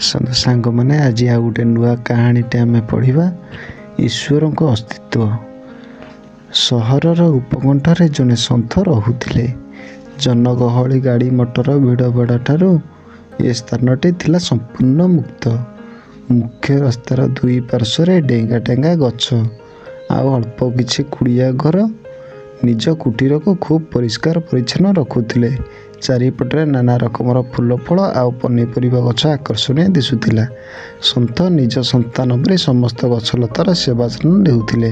ଆସନ୍ତୁ ସାଙ୍ଗମାନେ, ଆଜି ଆଉ ଗୋଟେ ନୂଆ କାହାଣୀଟେ ଆମେ ପଢ଼ିବା, ଈଶ୍ୱରଙ୍କ ଅସ୍ତିତ୍ୱ। ସହରର ଉପକଣ୍ଠରେ ଜଣେ ସନ୍ଥ ରହୁଥିଲେ। ଜନଗହଳି, ଗାଡ଼ି ମଟର, ଭିଡ଼ଭାଡ଼ ଠାରୁ ଏ ସ୍ଥାନଟି ଥିଲା ସମ୍ପୂର୍ଣ୍ଣ ମୁକ୍ତ। ମୁଖ୍ୟ ରାସ୍ତାର ଦୁଇ ପାର୍ଶ୍ୱରେ ଡେଙ୍ଗା ଡେଙ୍ଗା ଗଛ ଆଉ ଅଳ୍ପ କିଛି କୁଡ଼ିଆ ଘର। ନିଜ କୁଟୀରକୁ ଖୁବ୍ ପରିଷ୍କାର ପରିଚ୍ଛନ୍ନ ରଖୁଥିଲେ। ଚାରିପଟରେ ନାନା ରକମର ଫୁଲ, ଫଳ ଆଉ ପନିପରିବା ଗଛ ଆକର୍ଷଣୀୟ ଦିଶୁଥିଲା। ସନ୍ଥ ନିଜ ସନ୍ତାନ ପରି ସମସ୍ତ ଗଛଲତାର ସେବା ଯତ୍ନ ନେଉଥିଲେ।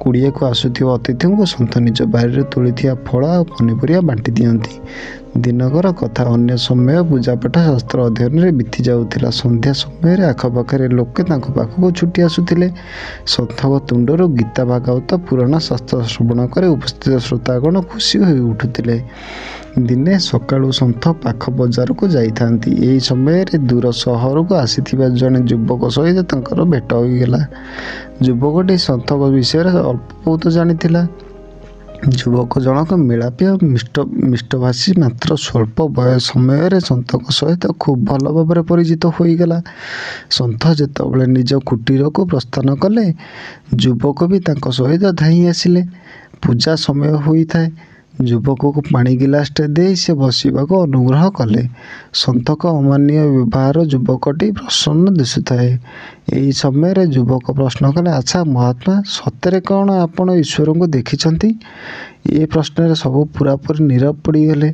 କୁଡ଼ିଆକୁ ଆସୁଥିବା ଅତିଥିଙ୍କୁ ସନ୍ଥ ନିଜ ବାରିରୁ ତୋଳିଥିବା ଫଳ ଆଉ ପନିପରିବା ବାଣ୍ଟି ଦିଅନ୍ତି। ଦିନକର କଥା। ଅନ୍ୟ ସମୟ ପୂଜାପାଠ, ଶାସ୍ତ୍ର ଅଧ୍ୟୟନରେ ବିତି ଯାଉଥିଲା। ସନ୍ଧ୍ୟା ସମୟରେ ଆଖପାଖରେ ଲୋକେ ତାଙ୍କ ପାଖକୁ ଛୁଟି ଆସୁଥିଲେ। ସନ୍ଥଙ୍କ ତୁଣ୍ଡରୁ ଗୀତା, ଭାଗବତ, ପୁରାଣ, ଶାସ୍ତ୍ର ଶ୍ରବଣ କରି ଉପସ୍ଥିତ ଶ୍ରୋତାଗଣ ଖୁସି ହୋଇ ଉଠୁଥିଲେ। ଦିନେ ସକାଳୁ ସନ୍ଥ ପାଖ ବଜାରକୁ ଯାଇଥାନ୍ତି। ଏହି ସମୟରେ ଦୂର ସହରକୁ ଆସିଥିବା ଜଣେ ଯୁବକ ସହିତ ତାଙ୍କର ଭେଟ ହୋଇଗଲା। ଯୁବକଟି ସନ୍ଥଙ୍କ ବିଷୟରେ ଅଳ୍ପ ବହୁତ ଜାଣିଥିଲା। ଯୁବକ ଜଣକ ମେଳାପି ଆଉ ମିଷ୍ଟଭାଷୀ। ମାତ୍ର ସ୍ୱଳ୍ପ ସମୟରେ ସନ୍ଥଙ୍କ ସହିତ ଖୁବ୍ ଭଲ ଭାବରେ ପରିଚିତ ହୋଇଗଲା। ସନ୍ଥ ଯେତେବେଳେ ନିଜ କୁଟୀରକୁ ପ୍ରସ୍ଥାନ କଲେ, ଯୁବକ ବି ତାଙ୍କ ସହିତ ଧାଇଁ ଆସିଲେ। ପୂଜା ସମୟ ହୋଇଥାଏ। ଯୁବକକୁ ପାଣି ଗିଲାସଟେ ଦେଇ ସେ ବସିବାକୁ ଅନୁଗ୍ରହ କଲେ। ସନ୍ଥଙ୍କ ଅମାନ୍ୟ ବ୍ୟବହାର ଯୁବକଟି ପ୍ରସନ୍ନ ଦିଶୁଥାଏ। ଏହି ସମୟରେ ଯୁବକ ପ୍ରଶ୍ନ କଲେ, ଆଚ୍ଛା ମହାତ୍ମା, ସତରେ କ'ଣ ଆପଣ ଈଶ୍ୱରଙ୍କୁ ଦେଖିଛନ୍ତି? ଏ ପ୍ରଶ୍ନରେ ସବୁ ପୂରାପୂରି ନୀରବ ପଡ଼ିଗଲେ।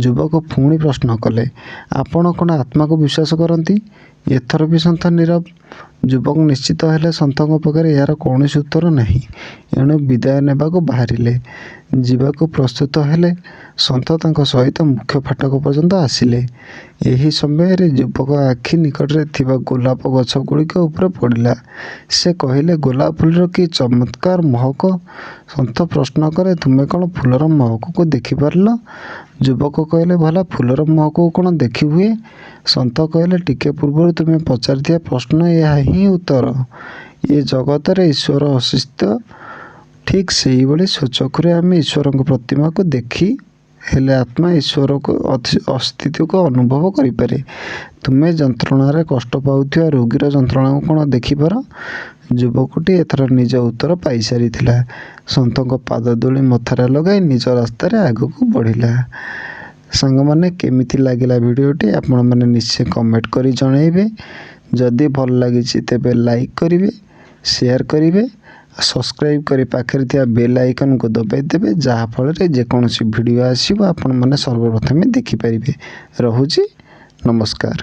ଯୁବକ ପୁଣି ପ୍ରଶ୍ନ କଲେ, ଆପଣ କ'ଣ ଆତ୍ମାକୁ ବିଶ୍ୱାସ କରନ୍ତି? ଏଥର ବି ସନ୍ଥ ନୀରବ। ଯୁବକ ନିଶ୍ଚିତ ହେଲେ ସନ୍ଥଙ୍କ ପାଖରେ ଏହାର କୌଣସି ଉତ୍ତର ନାହିଁ। ଏଣୁ ବିଦାୟ ନେବାକୁ ବାହାରିଲେ। ଯିବାକୁ ପ୍ରସ୍ତୁତ ହେଲେ। ସନ୍ଥ ତାଙ୍କ ସହିତ ମୁଖ୍ୟ ଫାଟକ ପର୍ଯ୍ୟନ୍ତ ଆସିଲେ। ଏହି ସମୟରେ ଯୁବକ ଆଖି ନିକଟରେ ଥିବା ଗୋଲାପ ଗଛଗୁଡ଼ିକ ଉପରେ ପଡ଼ିଲା। ସେ କହିଲେ, ଗୋଲାପ ଫୁଲର କି ଚମତ୍କାର ମହକ! ସନ୍ଥ ପ୍ରଶ୍ନ କଲେ, ତୁମେ କ'ଣ ଫୁଲର ମହକକୁ ଦେଖିପାରିଲ? ଯୁବକ କହିଲେ, ଭଲା ଫୁଲର ମହକକୁ କ'ଣ ଦେଖିହୁଏ? ସନ୍ଥ କହିଲେ, ଟିକେ ପୂର୍ବରୁ ତୁମେ ପଚାରିଥିବା ପ୍ରଶ୍ନ ଏହା ହିଁ ଉତ୍ତର। ଏ ଜଗତରେ ଈଶ୍ୱର ଅସ୍ତିତ୍ୱ ଠିକ୍ ସେହିଭଳି ସ୍ୱଚକ୍ଷୁରେ ଆମେ ଈଶ୍ୱରଙ୍କ ପ୍ରତିମାକୁ ଦେଖି ହେଲେ ଆତ୍ମା ଈଶ୍ୱରକୁ ଅସ୍ତିତ୍ୱକୁ ଅନୁଭବ କରିପାରେ। ତୁମେ ଯନ୍ତ୍ରଣାରେ କଷ୍ଟ ପାଉଥିବା ରୋଗୀର ଯନ୍ତ୍ରଣାକୁ କ'ଣ ଦେଖିପାର? ଯୁବକଟି ଏଥର ନିଜ ଉତ୍ତର ପାଇସାରିଥିଲା। ସନ୍ଥଙ୍କ ପାଦଧୂଳି ମଥାରେ ଲଗାଇ ନିଜ ରାସ୍ତାରେ ଆଗକୁ ବଢ଼ିଲା। ସାଙ୍ଗମାନେ, କେମିତି ଲାଗିଲା ଭିଡ଼ିଓଟି ଆପଣମାନେ ନିଶ୍ଚୟ କମେଣ୍ଟ କରି ଜଣାଇବେ। ଯଦି ଭଲ ଲାଗିଛି ତେବେ ଲାଇକ୍ କରିବେ, ସେୟାର କରିବେ, ସବସ୍କ୍ରାଇବ୍ କରି ପାଖରେ ଥିବା ବେଲ୍ ଆଇକନ୍କୁ ଦବାଇ ଦେବେ, ଯାହାଫଳରେ ଯେକୌଣସି ଭିଡ଼ିଓ ଆସିବ ଆପଣମାନେ ସର୍ବପ୍ରଥମେ ଦେଖିପାରିବେ। ରହୁଛି, ନମସ୍କାର।